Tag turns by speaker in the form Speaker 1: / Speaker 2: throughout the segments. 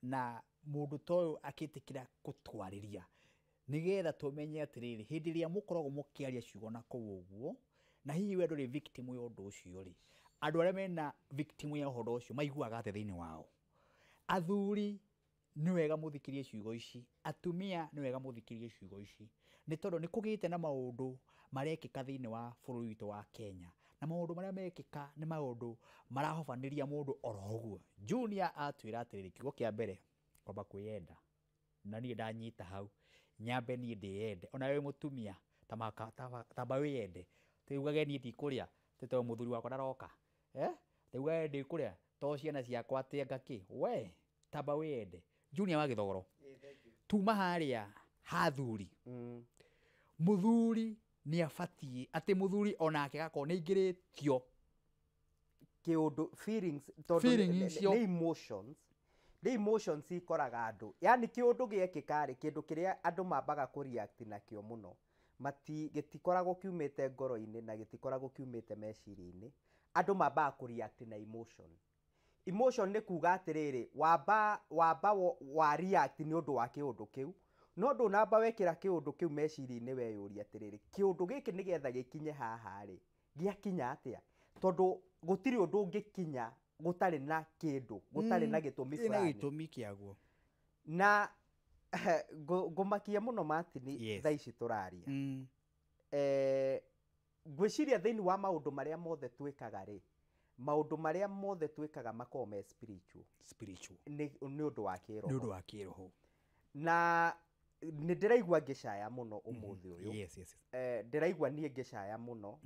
Speaker 1: Na mũndũ ta ũyũ akĩtĩkĩra gũtwarĩria nĩgetha tũmenye atĩrĩrĩ, hĩndĩ ĩrĩa mũkoragwo mũkĩaria ciugo na kũu ũguo, na hihi we ndũrĩ victim ya ũndũ ũcio rĩ, andũ arĩa mena victim ya ũhoro ũcio maiguaga atĩa thĩinĩ wao? Athuri, nĩ wega mũthikĩrie ciugo ici. Atumia, nĩ wega mũthikĩrie ciugo ici, nĩ tondũ nĩ kũgĩte na maũndũ marekĩka thĩinĩ wa bũrũri witũ wa Kenya, na maũndũ marĩa mekĩka nĩ maũndũ marahobanĩria mũndũ oro ũguo. Junior atwĩra atĩrĩrĩ, kiugo kĩa mbere, kwamba kwĩyenda. Na niĩ ndanyita hau, nyambe niĩ ndĩyende. Ona wĩ mũtumia, tamba wĩyende. Tiugage niĩ ndikũrĩa tĩ tondũ mũthuri wakwa ndaroka, eh? Tiugage ndikũrĩa to ciana ciakwa atĩ anga kĩ we, tamba wĩyende. Junior wa Gĩthogoro, tuma harĩa ha thuri. Mũthuri nĩ abatiĩ atĩ mũthuri onake gakorwo nĩ aingĩrĩtio
Speaker 2: kĩũndũ feelings, tondũ
Speaker 1: feeling icio.
Speaker 2: Nĩ emotions ikoraga andũ, yani kĩũndũ gĩekĩka rĩ, kĩndũ kĩrĩa andũ mambaga kũ react nakĩo mũno mati gĩtikoragwo kiumĩte ngoro-inĩ na gĩtikoragwo kiumĩte meciria-inĩ. Andũ mambaga kũ react na emotion. Emotion nĩ kuga atĩrĩrĩ, wamba wa react nĩ ũndũ wa kĩũndũ kĩu, no ndũnamba wekĩra kĩũndũ kĩu meciria-inĩ, weyũria atĩrĩrĩ, kĩũndũ gĩkĩ nĩgetha gĩkinye haha rĩ, gĩakinya atĩa? Tondũ gũtirĩ ũndũ ũngĩkinya gũtarĩ na kĩndũ, gũtarĩ na gĩtũmi
Speaker 1: ĩna
Speaker 2: fulani.
Speaker 1: Gĩtũmi kĩaguo.
Speaker 2: Na ngũmakia mũno, Martin. Thaa ici tũraria, ngwĩciria thĩinĩ wa maũndũ marĩa mothe twĩkaga rĩ, maũndũ marĩa mothe twĩkaga makoragwo me spiritual.
Speaker 1: Spiritual.
Speaker 2: Nĩ ũndũ wa
Speaker 1: nĩ
Speaker 2: kĩroho.
Speaker 1: Ũndũ wa kĩroho.
Speaker 2: Na nĩ ndĩraigua ngĩcaya mũno ũmũthĩ ũyũ. Ndĩraigua niĩ ngĩcaya mũno,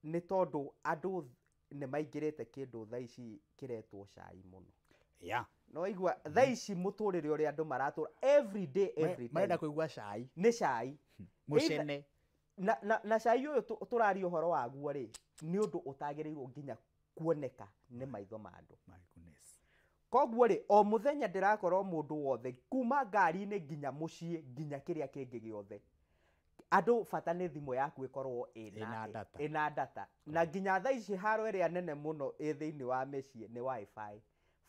Speaker 2: nĩ tondũ andũ nĩ maingĩrĩte kĩndũ thaa ici kĩretwo cai mũno. No igua thaa ici mũtũrĩre ũrĩa andũ maratũra every day, every time.
Speaker 1: Marenda kũigua cai.
Speaker 2: Nĩ cai.
Speaker 1: Mũcene.
Speaker 2: Na cai ũyũ tũraria ũhoro waguo rĩ, nĩ ũndũ ũtagĩrĩirwo nginya kuoneka nĩ maitho ma andũ.
Speaker 1: My goodness.
Speaker 2: Koguo rĩ, o mũthenya ndĩrakorwo mũndũ wothe kuma ngari-inĩ nginya mũciĩ nginya kĩrĩa kĩngĩ gĩothe, andũ bata nĩ thimũ yaku ĩkorwo
Speaker 1: ĩna
Speaker 2: ĩna
Speaker 1: data.
Speaker 2: Ĩna data. Na nginya thaa ici haro ĩrĩa nene mũno ĩ thĩinĩ wa mĩciĩ nĩ WiFi.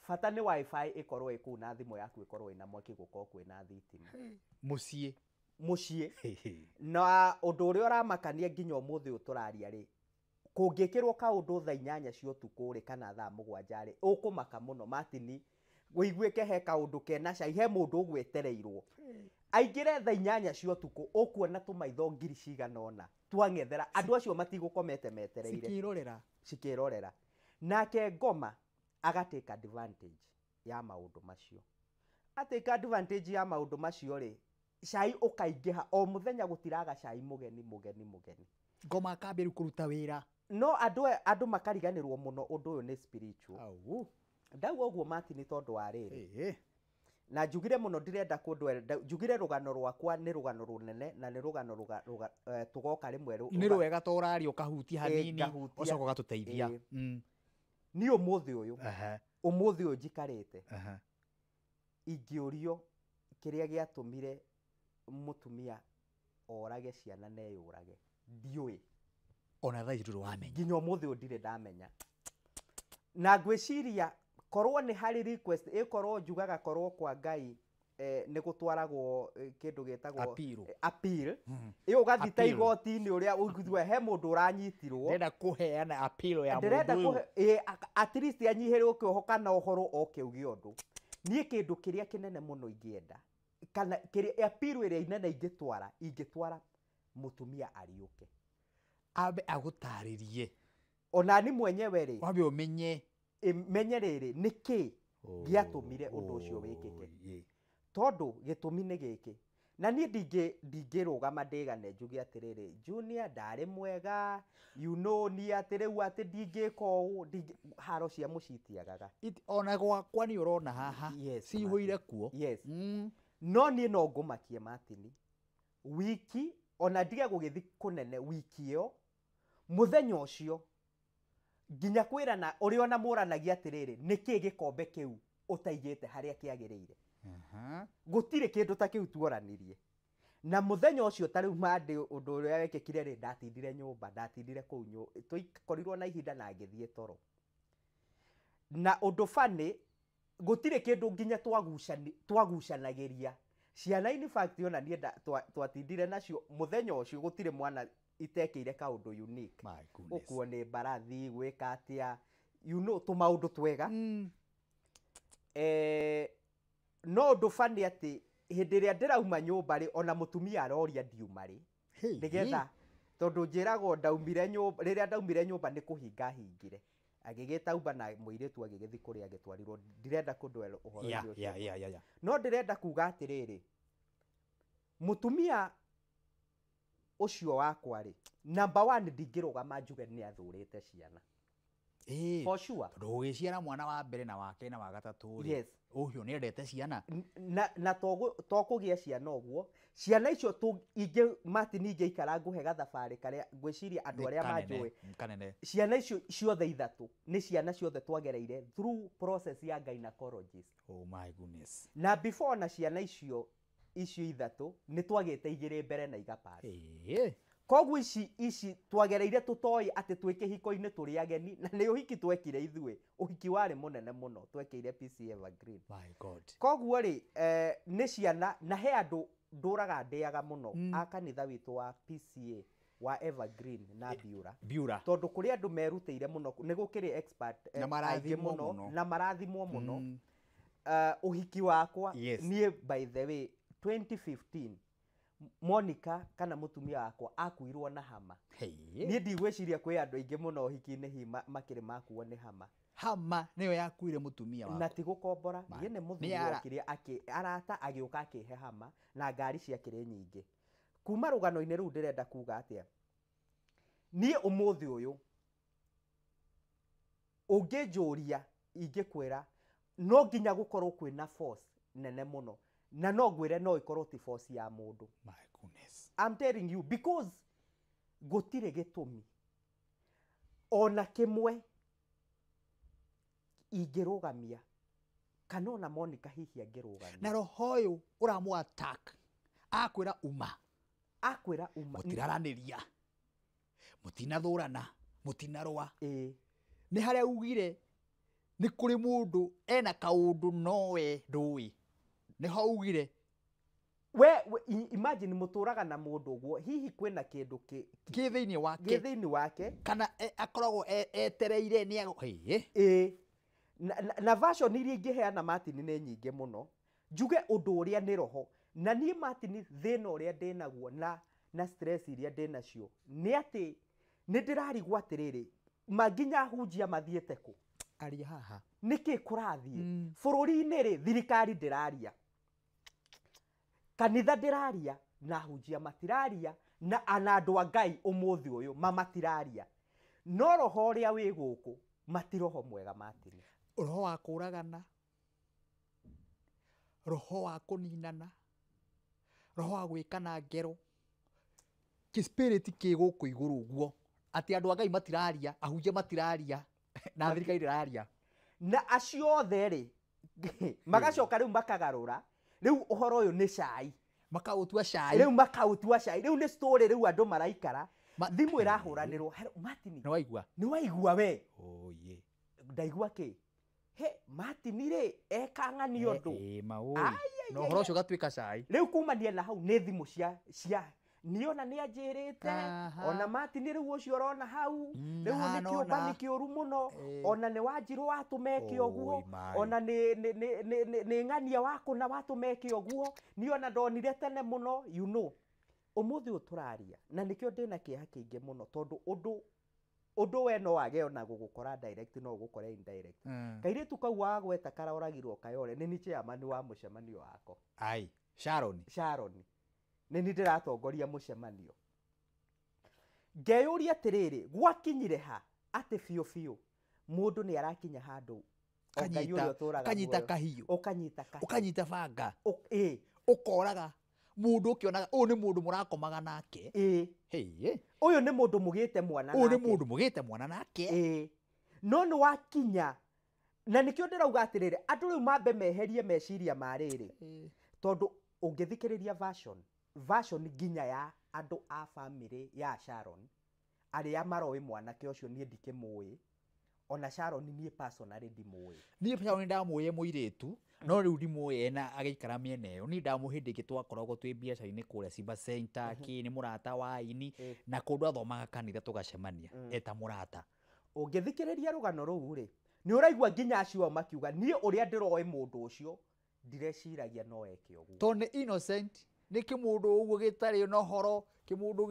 Speaker 2: Bata nĩ WiFi ĩkorwo ĩ kũu na thimũ yaku ĩkorwo ĩna mwaki, gũkorwo kwĩna thitima.
Speaker 1: Mũciĩ.
Speaker 2: Mũciĩ. Na ũndũ ũrĩa ũramakania nginya ũmũthĩ ũyũ tũraria rĩ, kũngĩkĩrwo kaũndũ thaa 8 cia ũtukũ rĩ, kana thaa 7 rĩ, ũkũmaka mũno, Martin, wĩiguĩke he kaũndũ kena cai, he mũndũ ũgwetereirwo aingĩre thaa 8 cia ũtukũ, ũkuona tũmaitho ngiri cigana ũna twang'ethera andũ acio matigũkomete metereire.
Speaker 1: Cikĩrorera.
Speaker 2: Cikĩrorera. Nake ngoma agatake advantage ya maũndũ macio. Atake advantage ya maũndũ macio rĩ, cai ũkaingĩha o mũthenya, gũtiraga cai mũgeni, mũgeni, mũgeni.
Speaker 1: Ngoma akambia rĩu kũruta wĩra.
Speaker 2: No andũ makariganĩrwo mũno ũndũ ũyũ nĩ spiritual.
Speaker 1: Au.
Speaker 2: Ndauga ũguo, Martin, tondũ wa rĩrĩ, na njugire mũno ndirenda kũndũ njugire rũgano rwakwa nĩ rũgano rũnene na nĩ rũgano tũgoka rĩmwe
Speaker 1: nĩ rwega to ũraria ũkahutia hanini.
Speaker 2: Ngahutia.
Speaker 1: Ũcoka ũgatũteithia.
Speaker 2: Niĩ ũmũthĩ ũyũ, ũmũthĩ ũyũ njikarĩte, ingĩũrio kĩrĩa gĩatũmire mũtumia orage ciana na eyũrage, ndiũĩ.
Speaker 1: Ona thaa ici ndũrĩ wamenya?
Speaker 2: Nginya ũmũthĩ ũyũ ndirĩ ndamenya. Na ngwĩciria korwo nĩ harĩ request ĩkorwo njugaga korwo kwa Ngai, nĩ gũtwaragwo kĩndũ gĩtagwo
Speaker 1: Appeal.
Speaker 2: Appeal ĩyo ũgathiĩ ta
Speaker 1: Appeal.
Speaker 2: igoti-inĩ ũrĩa ũiguithia he mũndũ ũranyitirwo.
Speaker 1: Ndĩrenda kũheana appeal ya
Speaker 2: ndĩrenda
Speaker 1: mũndũ ũyũ.
Speaker 2: At least anyihĩrwo kĩoho kana ũhoro oke uge ũndũ. Niĩ kĩndũ kĩrĩa kĩnene mũno ingĩenda kana kĩrĩa appeal ĩrĩa inene ingĩtwara mũtumia ariũke.
Speaker 1: Ambe agũtarĩrie.
Speaker 2: Ona ni mwenyewe rĩ,
Speaker 1: wambe ũmenye.
Speaker 2: Menye rĩrĩ nĩ kĩ gĩatũmire ũndũ ũcio wĩkĩke. Tondũ gĩtũmi nĩ gĩkĩ, na niĩ ndingĩrũgama ndĩgane njuge atĩrĩrĩ, Junior ndarĩ mwega, niĩ atĩ rĩu atĩ ndingĩka ũũ, haro cia mũciĩ itiagaga.
Speaker 1: Ona gwakwa nĩ ũrona haha cihũire
Speaker 2: Martin.
Speaker 1: Kuo.
Speaker 2: No niĩ no ngũmakie, Martin, wiki ona ndige gũgĩthi kũnene, wiki ĩyo mũthenya ũcio nginya kwĩrana ũrĩa ona mũranagia atĩrĩrĩ, nĩkĩ gĩkombe kĩu ũtaigĩte harĩa kĩagĩrĩire? Gũtirĩ kĩndũ ta kĩu tuoranirie. Na mũthenya ũcio ta rĩu mandĩ ũndũ ũrĩa wekĩkire rĩ, ndatindire nyũmba, ndatindire kũu tũikorirwo na ihinda na ngĩthiĩ toro. Na ũndũ funny, Gũtirĩ kĩndũ nginya twagucanagĩria ciana. In fact, ona niĩ twatindire nacio mũthenya ũcio, gũtirĩ mwana itekĩire kaũndũ unique.
Speaker 1: My goodness.
Speaker 2: Gũkuo nĩ mbarathi, gwĩka atĩa, tũmaũndũ twega. No ũndũ bani atĩ hĩndĩ ĩrĩa ndĩrauma nyũmba rĩ, ona mũtumia aroria ndiuma rĩ.
Speaker 1: Hey,
Speaker 2: Nĩgetha tondũ njĩragwo ndaumire nyũmba, rĩrĩa ndaumire nyũmba nĩ kũhinga hingire, agĩgĩta Uber na mũirĩtu agĩgĩthiĩ kũrĩa agĩtwarirwo. Ndirenda kũndwela ũhoro-inĩ ũcio. No ndĩrenda kuga atĩrĩrĩ, mũtumia ũcio wakwa rĩ, number one, ndingĩrũgama njuge nĩ athũrĩte ciana. For sure.
Speaker 1: Tondũ gũgĩciara mwana wa mbere na wa kerĩ na wa gatatũ rĩ, ũcio nĩ endete ciana.
Speaker 2: Na to kũgĩa ciana ũguo, ciana icio ingĩ Martin ingĩikara ngũhe gathabarĩ karĩa ngwĩciria andũ
Speaker 1: Nĩ
Speaker 2: arĩa
Speaker 1: kanene,
Speaker 2: manjũĩ.
Speaker 1: nĩ kanene.
Speaker 2: Ciana icio ciothe ithatũ nĩ ciana ciothe twagereire through process ya gynecologist.
Speaker 1: Oh my goodness.
Speaker 2: Na before na ciana icio ithatũ nĩ twagĩte igĩrĩ mbere na igapass. Koguo ici twagereire tũtoĩ atĩ twĩ kĩhiko-inĩ, tũrĩ ageni, na nĩ ũhiki twekire ithuĩ, ũhiki warĩ mũnene mũno twekĩire PC Evergreen.
Speaker 1: My God.
Speaker 2: Koguo rĩ, nĩ ciana na he andũ ndũraga ndĩaga mũno a kanitha witũ wa PCA wa Evergreen na Biura.
Speaker 1: Biura.
Speaker 2: Tondũ kũrĩ andũ merutĩire mũno, nĩ gũkĩrĩ expert
Speaker 1: Na
Speaker 2: aingĩ
Speaker 1: marathimwo
Speaker 2: mũno
Speaker 1: mũno.
Speaker 2: Na marathimwo mũno. Ũhiki wakwa, niĩ by the way 2015 Monica kana mũtumia wakwa akuirwo na hama. Niĩ ndigwĩciria kwĩ andũ aingĩ mũno ũhiki-inĩ hihi makĩrĩ makuo nĩ hama.
Speaker 1: Hama nĩyo yakuire mũtumia
Speaker 2: Na
Speaker 1: waku.
Speaker 2: ti gũkombora. Niĩ nĩ mũthuri
Speaker 1: Nĩ ara-
Speaker 2: wokire arata agĩũka akĩhe hama na ngari ciakĩrĩ nyingĩ. Kuma rũgano-inĩ rũu ndĩrenda kuga atĩa, niĩ ũmũthĩ ũyũ ũngĩnjũria ingĩkwĩra no nginya gũkorwo kwĩna force nene mũno, na no ngwĩre no ĩkorwo ti force ya mũndũ.
Speaker 1: My goodness.
Speaker 2: I'm telling you, because gũtirĩ gĩtũmi ona kĩmwe ingĩrũgamia kana ona Monica hihi angĩrũgamia.
Speaker 1: Na roho ũyũ ũramũ attack akwĩra uma.
Speaker 2: Akwĩra uma.
Speaker 1: Mũtiraranĩria, mũtinathũrana, mũtinarũa. Nĩ harĩa ugire nĩ kũrĩ mũndũ ena kaũndũ nowe ndũĩ, nĩho ugire.
Speaker 2: We imagine mũtũraga na mũndũ ũguo, hihi kwĩna kĩndũ
Speaker 1: kĩ thĩinĩ
Speaker 2: gĩ
Speaker 1: wake
Speaker 2: thĩinĩ wake.
Speaker 1: Kana akoragwo etereire nĩ
Speaker 2: Ĩĩ, na version iria ingĩheana Martin nĩ nyingĩ mũno. Njuge ũndũ ũrĩa nĩ roho na niĩ Martin, thĩna ũrĩa ndĩnaguo na stress iria ndĩnacio nĩ atĩ nĩ ndĩrarigwo atĩrĩrĩ, manginya hunjia mathiĩte kũ?
Speaker 1: Aria haha.
Speaker 2: Nĩkĩ kũrathiĩ bũrũri-inĩ rĩ? Thirikari ndĩraria, kanitha ndĩraria, na hunjia matiraria, na ana andũ a Ngai ũmũthĩ ũyũ ma matiraria, no roho ũrĩa wĩ gũkũ mati roho mwega Martin.
Speaker 1: Roho wa kũragana, roho wa kũninana, roho wa gwĩkana ngero, kĩ-spirit kĩ gũkũ igũrũ ũguo atĩ andũ a Ngai matiraria, ahunjia matiraria, na thirikari ndĩraria.
Speaker 2: Na acio othe rĩ, magacoka rĩu makagarũra rĩu ũhoro ũyũ nĩ cai.
Speaker 1: Makaũtua cai.
Speaker 2: Rĩu makaũtua cai, rĩu nĩ story rĩu andũ maraikara thimũ ĩrahũranĩrwo, "Hello, Martin."
Speaker 1: Nĩ waigua?
Speaker 2: Nĩ waigua we?
Speaker 1: Oye.
Speaker 2: Ndaigua kĩ? He Martin rĩ, ekang'ania ũndũ.
Speaker 1: Ĩ maũĩ.
Speaker 2: Ai, ai,
Speaker 1: Na
Speaker 2: ai,
Speaker 1: ũhoro
Speaker 2: ai.
Speaker 1: ũcio ũgatuĩka cai.
Speaker 2: Rĩu kumania na hau nĩ thimũ cia niĩ ona nĩ anjĩrĩte. Ona Martin rĩu ũcio ũrona hau rĩu nĩ
Speaker 1: hana
Speaker 2: kĩũmba
Speaker 1: ona.
Speaker 2: nĩ kĩũru mũno. Ona nĩ wanjirũ watũmeke ũguo.
Speaker 1: Oi, mai.
Speaker 2: Ona nĩ ng'ania wakũna watũmeke ũguo, niĩ ona ndonire tene mũno. Ũmũthĩ ũyũ tũraria na nĩkĩo ndĩna kĩeha kĩingĩ mũno, tondũ ũndũ we no wage ona gũgũkora direct, no ũgũkore indirect. Kairĩtu kau wagweta karoragirwo Kayole, nĩ ni chairman wa mũcemanio wako.
Speaker 1: Ai, Sharon.
Speaker 2: Sharon, nĩ ni ndĩratongoria mũcemanio. Ngeyũria atĩrĩrĩ, gwakinyire ha atĩ biũ biũ mũndũ nĩ arakinya handũ o Ngai ũrĩa ũtũũraga
Speaker 1: kanyita
Speaker 2: muoyo.
Speaker 1: Kahiũ.
Speaker 2: Ũkanyita kahiũ.
Speaker 1: Ũkanyita banga.
Speaker 2: Ĩĩ.
Speaker 1: Ũkoraga mũndũ ũkĩonaga ũyũ nĩ mũndũ mũrakomaga nake.
Speaker 2: Ĩĩ.
Speaker 1: Hey,
Speaker 2: ũyũ nĩ mũndũ mũgĩte mwana
Speaker 1: ũyũ nĩ
Speaker 2: nake.
Speaker 1: Mũndũ mũgĩte mwana nake.
Speaker 2: Ĩĩ, no nĩ wakinya na nĩkĩo ndĩrauga atĩrĩrĩ, andũ rĩu mambe meherie meciria ma rĩrĩ, tondũ ũngĩthikĩrĩria version nginya ya andũ a family ya Sharon arĩa maroĩ mwanake ũcio, niĩ ndikĩmũĩ. Ona Sharon niĩ personally ndimũĩ.
Speaker 1: Niĩ Sharon ndamũĩ mũirĩtu, no rĩu ndimũĩ na agĩikara mĩena ĩyo. Niĩ ndamũĩ hĩndĩ ĩngĩ twakoragwo twĩ biacara-inĩ kũrĩa Simba Center, kĩ nĩ mũrata wa ini, na kũndũ athomaga kanitha tũgacemania eta mũrata.
Speaker 2: Ũngĩthikĩrĩria rũgano rũu rĩ, nĩ ũraigua nginya acio ao makiuga niĩ ũrĩa ndĩroĩ mũndũ ũcio ndireciragia no eke ũguo.
Speaker 1: Tondũ nĩ innocent, nĩ kĩmũndũ ũguo gĩtarĩ na ũhoro, kĩmũndũ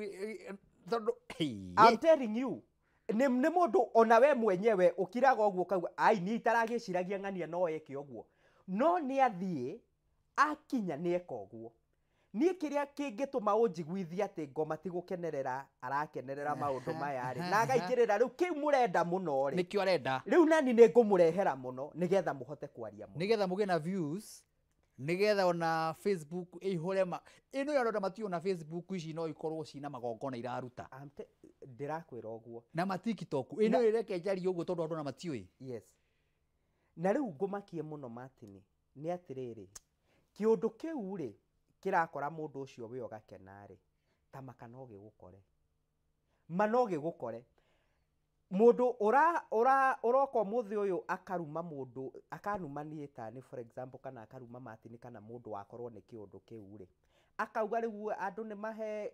Speaker 1: tondũ
Speaker 2: I'm telling you, nĩ mũndũ ona we mwenyewe ũkiraga ũguo ũkauga ai niĩ itaragĩciragia ng'ania no eke ũguo. No nĩ athiĩ akinya nĩ eka ũguo. Niĩ kĩrĩa kĩngĩtũma ũnjiguithie atĩ ngoma ti gũkenerera arakenerera maũndũ maya rĩ, na againgĩrĩra rĩu kĩu mũrenda mũno rĩ,
Speaker 1: nĩkĩo arenda.
Speaker 2: Rĩu nani nĩ ngũmũrehera mũno nĩgetha mũhote kwaria mũno,
Speaker 1: nĩgetha mũgĩe na views, nĩgetha ona Facebook ĩihũre ma ĩno ya andũ matiũĩ ona Facebook ici no ikorwo cina magongona iraruta.
Speaker 2: Ndĩrakwĩra ũguo.
Speaker 1: Na ma TikTok ĩno ĩreke njarie ũguo tondũ andũ ona matiũĩ.
Speaker 2: Yes. Na rĩu ngũmakie mũno Martin nĩ atĩrĩrĩ, kĩũndũ kĩu rĩ kĩrakora mũndũ ũcio we ũgakena rĩ, ta maka no gĩgũkore. Ma no gĩgũkore. Mũndũ ũroka ũmũthĩ ũyũ akaruma mũndũ, akanuma niĩ ta nĩ for example, kana akaruma Martin kana mũndũ wakorwo nĩ kĩũndũ kĩu rĩ, akauga rĩu andũ nĩ mahe,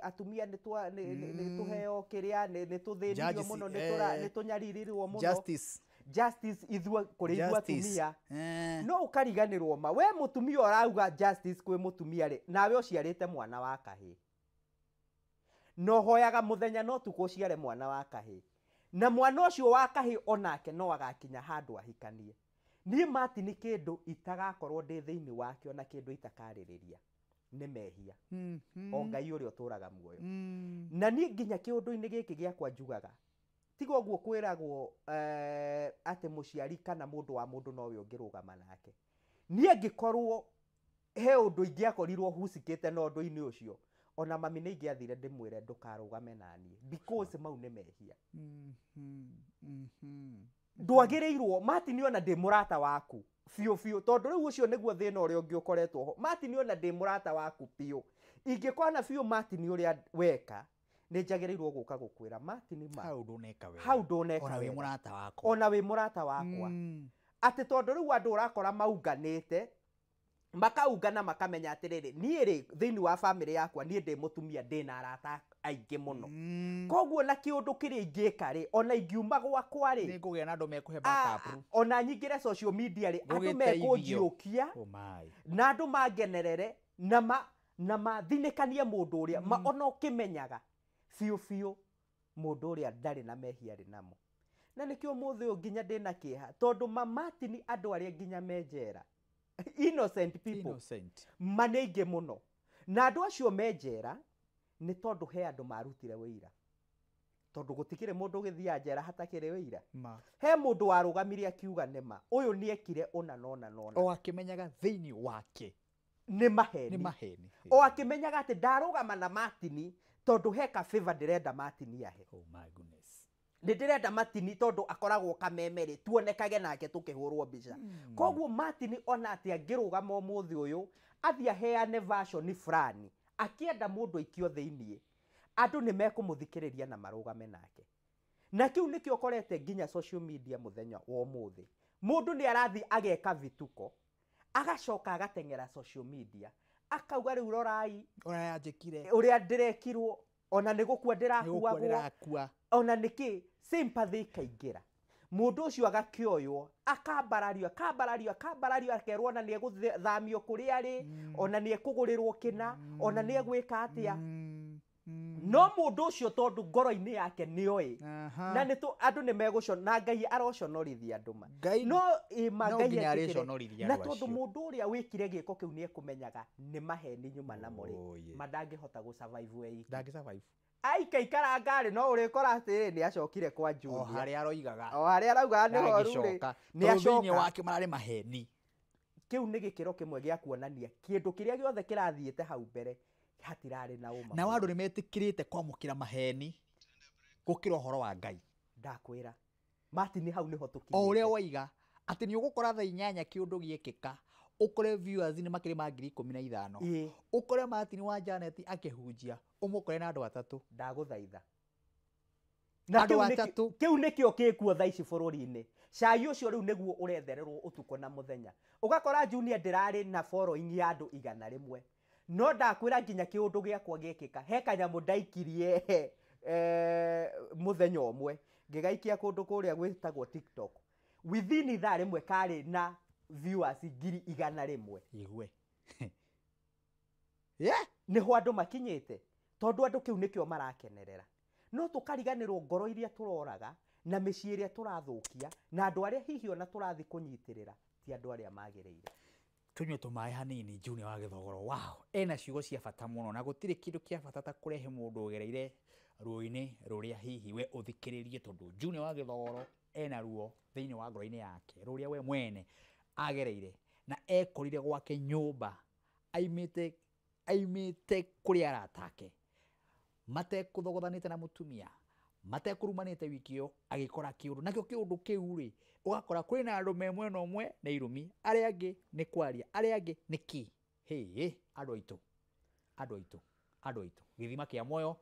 Speaker 2: atumia nĩ tũheo kĩrĩa, nĩ tũthĩnirio mũno, nĩ tũnyaririrwo mũno.
Speaker 1: Justice.
Speaker 2: Justice ithuĩ kũrĩ ithuĩ atumia. No ũkariganĩrwo ma, we mũtumia ũrauga justice kwĩ mũtumia rĩ, nawe ũciarĩte mwana wa kahĩĩ. Na ũhoyaga mũthenya no ũtukũ ũciare mwana wa kahĩĩ. Na mwana ũcio wa kahĩĩ onake no agakinya handũ ahikanie. Niĩ Martin kĩndũ itagakorwo ndĩ thĩinĩ wakĩo na kĩndũ itakarĩrĩria nĩ mehia. O Ngai ũrĩa ũtũraga muoyo. Na niĩ nginya kĩũndũ-inĩ gĩkĩ gĩakwa njugaga, tiga ũguo kwĩragwo atĩ mũciari kana mũndũ wa mũndũ nowe ũngĩrũgama nake. Niĩ angĩkorwo he ũndũ ingĩakorirwo hucikĩte na ũndũ-inĩ ũcio, ona mami nĩ ingĩathire ndĩmwĩre ndũkarũgame naniĩ, because mau nĩ mehia. Ndwagĩrĩirwo Martin ona ndĩ mũrata waku biũ biũ, tondũ rĩu ũcio nĩguo thĩna ũrĩa ũngĩ ũkoretwo ho. Martin ona ndĩ mũrata waku biũ, ingĩkona biũ Martin ũrĩa weka, nĩ njagĩrĩirwo gũka gũkwĩra Martin ma
Speaker 1: hau ndũneka wega,
Speaker 2: hau ndũneka
Speaker 1: ona wĩ
Speaker 2: wega,
Speaker 1: mũrata wakwa,
Speaker 2: ona wĩ mũrata wakwa. Atĩ tondũ rĩu andũ ũrakora maunganĩte, makaungana makamenya atĩrĩrĩ, niĩ rĩ thĩinĩ wa bamĩrĩ yakwa niĩ ndĩ mũtumia ndĩ na arata aingĩ mũno. Koguo na kĩũndũ kĩrĩa ingĩka rĩ, ona ingiuma gwakwa rĩ,
Speaker 1: nĩ ngũgĩa na andũ mekũhe backup.
Speaker 2: Ona nyingĩre social media rĩ, andũ mekũnjiũkia na andũ mangenerere na mathinĩkanie mũndũ ũrĩa ma ona ũkĩmenyaga biũ biũ mũndũ ũrĩa ndarĩ na mehia rĩ namo. Na nĩkĩo ũmũthĩ ũyũ nginya ndĩna kĩeha tondũ ma Martin andũ arĩa nginya me njera, innocent people,
Speaker 1: innocent
Speaker 2: ma nĩ aingĩ mũno. Na andũ acio me njera nĩ tondũ he andũ marutire wĩira, tondũ gũtikĩrĩ mũndũ ũgĩthiaga njera hatakĩrĩ wĩira. He mũndũ warũgamire akiuga nĩma ũyũ nĩekire ũna na ũna na ũna,
Speaker 1: o akĩmenyaga thĩinĩ wake
Speaker 2: nĩ maheni,
Speaker 1: nĩ maheni,
Speaker 2: o akĩmenyaga atĩ ndarũgama na Martin tondũ he ka favor ndĩrenda Martin ahe.
Speaker 1: Oh my goodness.
Speaker 2: Nĩ ndĩrenda Martin tondũ akoragwo kameme rĩ, tuonekage nake tũkĩhũrwo mbica. Koguo Martin ona atĩ angĩrũgama ũmũthĩ ũyũ athiĩ aheane version fulani akĩenda mũndũ aikio thĩiniĩ, andũ nĩ mekũmũthikĩrĩria na marũgame nake. Na kĩu nĩkĩo ũkorete nginya social media mũthenya wa ũmũthĩ. Mũndũ nĩ arathiĩ ageka vituko, agacoka agateng'era social media, akauga rĩu rorai
Speaker 1: ũrĩa anjĩkire,
Speaker 2: ũrĩa ndĩrekirwo, ona nĩ gũkua ndĩrakuagwo, ona nĩkĩ sympathy ikaingĩra. Mũndũ ũcio agakĩoywo, akambarario, akambarario, akambarario, akerwo ona nĩ egũthamio kũrĩa arĩ, ona nĩ ekũgũrĩrwo kĩna, ona nĩ egwĩka atĩa. No mũndũ ũcio tondũ ngoro-inĩ yake nĩoĩ, na nĩ andũ nĩ megũcona, na Ngai aroconorithia andũ ma. No ĩma Ngai etĩkĩre. Na tondũ mũndũ ũrĩa wĩkire gĩko kĩu nĩ ekũmenyaga nĩ maheni nyuma namo rĩ, ma ndangĩhota gũ survive we iki.
Speaker 1: Ndangĩ survive.
Speaker 2: Aikaikara ngarĩ no ũrĩkora atĩrĩ nĩ acokire kwa Junior.
Speaker 1: O harĩa aroigaga.
Speaker 2: O harĩa araugaga nĩ horu rĩ, nĩ acoka.
Speaker 1: Thĩinĩ wake mararĩ maheni.
Speaker 2: Kĩu nĩ gĩkĩro kĩmwe gĩa kuonania kĩndũ kĩrĩa gĩothe kĩrathiĩte hau mbere hatirarĩ na ũma.
Speaker 1: Na andũ nĩ metĩkĩrĩte kwamũkĩra maheni gũkĩra ũhoro wa Ngai.
Speaker 2: Ndakwĩra Martin hau nĩho tũkinyĩte.
Speaker 1: O ũrĩa waiga atĩ nĩ ũgũkora thaa 8 kĩũndũ gĩekĩka, ũkore viewers nĩ makĩrĩ ma 15,000, ũkore Martin wa Janet akĩhunjia, ũmũkore na andũ atatũ.
Speaker 2: Ndagũthaitha. Na
Speaker 1: Andũ
Speaker 2: kĩu nĩkĩo-
Speaker 1: atatũ.
Speaker 2: Kĩu nĩkĩo gĩkuo thaa ici bũrũri-inĩ. Cai ũcio rĩu nĩguo ũrethererwo ũtukũ na mũthenya. Ũgakora Junior ndĩrarĩ na following ya andũ 100, no ndakwĩra nginya kĩũndũ gĩakwa gĩekĩka, he kanyamũ ndaikirie mũthenya ũmwe, ngĩgaikia kũndũ kũrĩa gwĩtagwo TikTok. Within ithaa rĩmwe karĩ na viewers 100,000.
Speaker 1: Igue. Yeah.
Speaker 2: Nĩho andũ makinyĩte, tondũ andũ kĩu nĩkĩo marakenerera. No tũkariganĩrwo ngoro iria tũroraga na mĩciĩ ĩrĩa tũrathũkia na andũ arĩa hihi ona tũrathiĩ kũnyitĩrĩra ti andũ arĩa magĩrĩire.
Speaker 1: Tunyue tũmaĩ hanini. Junior wa Gĩthogoro, wow, ena ciugo cia bata mũno, na gũtirĩ kĩndũ kĩa bata ta kũrehe mũndũ ũgereire ruo-inĩ rũrĩa hihi we ũthikĩrĩrie, tondũ Junior wa Gĩthogoro ena ruo thĩinĩ wa ngoro-inĩ yake rũrĩa we mwene agereire na ekorire gwake nyũmba aimĩte kũrĩ arata ake matekũthogothanĩte na mũtumia, matekũrumanĩte wiki ĩyo, agĩkora kĩũndũ nakĩo kĩũndũ kĩu rĩ, ũgakora kwĩna andũ me mwena ũmwe nĩ irumi, arĩa angĩ nĩ kwaria, arĩa angĩ nĩ kĩ. Hĩ, andũ aitũ, andũ aitũ, andũ aitũ, gĩthima kĩa muoyo.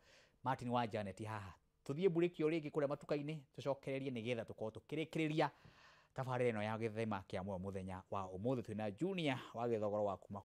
Speaker 1: Martin wa Janet haha, tũthiĩ mburĩkio rĩngĩ kũrĩa matuka-inĩ, tũcokererie nĩgetha tũkorwo tũkĩrĩkĩrĩria tabarĩra ĩno ya gĩthima kĩa muoyo mũthenya wa ũmũthĩ. Twĩna Junior wa Gĩthogoro wa kuma